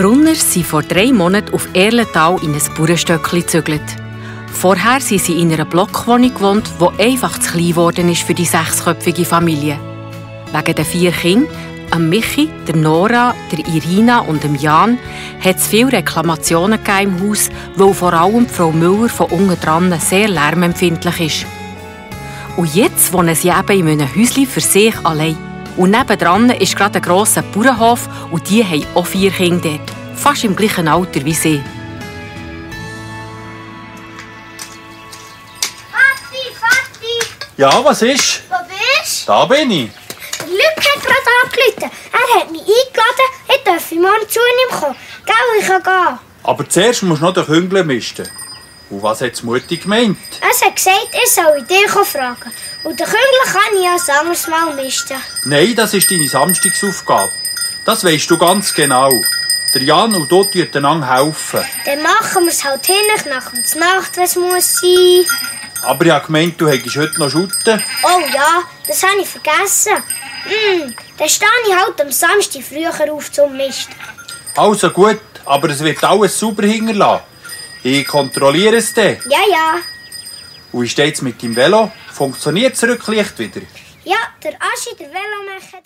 Brunner sind vor 3 Monaten auf Erlental in ein Bauernstöckli gezügelt. Vorher sind sie in einer Blockwohnung gewohnt, die einfach zu klein geworden ist für die 6-köpfige Familie. Wegen den 4 Kindern, dem Michi, der Nora, der Irina und dem Jan, hat es viele Reklamationen im Haus, weil vor allem Frau Müller von unten dran sehr lärmempfindlich ist. Und jetzt wohnen sie eben in einem Häuschen für sich allein. Und nebendran ist gerade ein grosser Bauernhof und die haben auch 4 Kinder dort. Fast im gleichen Alter wie sie. Vati! Ja, was ist? Wo bist du? Da bin ich. Der Luc hat gerade angerufen. Er hat mich eingeladen, ich darf morgen zu ihm kommen. Gell, ich kann gehen. Aber zuerst musst du noch den Küngel misten. Und was hat die Mutti gemeint? Er hat gesagt, ich soll dich fragen. Und den Küngel kann ich ja ein anderes Mal misten. Nein, das ist deine Samstagsaufgabe. Das weisst du ganz genau. Der Jan und du helfen einander helfen. Dann machen wir es halt hinten nach der Nacht, wenn es muss sein. Aber ich habe gemeint, du hättest heute noch Schutten. Oh ja, das habe ich vergessen. Dann stehe ich halt am Samstag früher auf zum Misten. Also gut, aber es wird alles sauber hinterlassen. Ich kontrolliere es dann. Ja. Und wie steht es mit deinem Velo? Funktioniert das Rücklicht wieder? Ja, der Aschi, der Velomecher, hat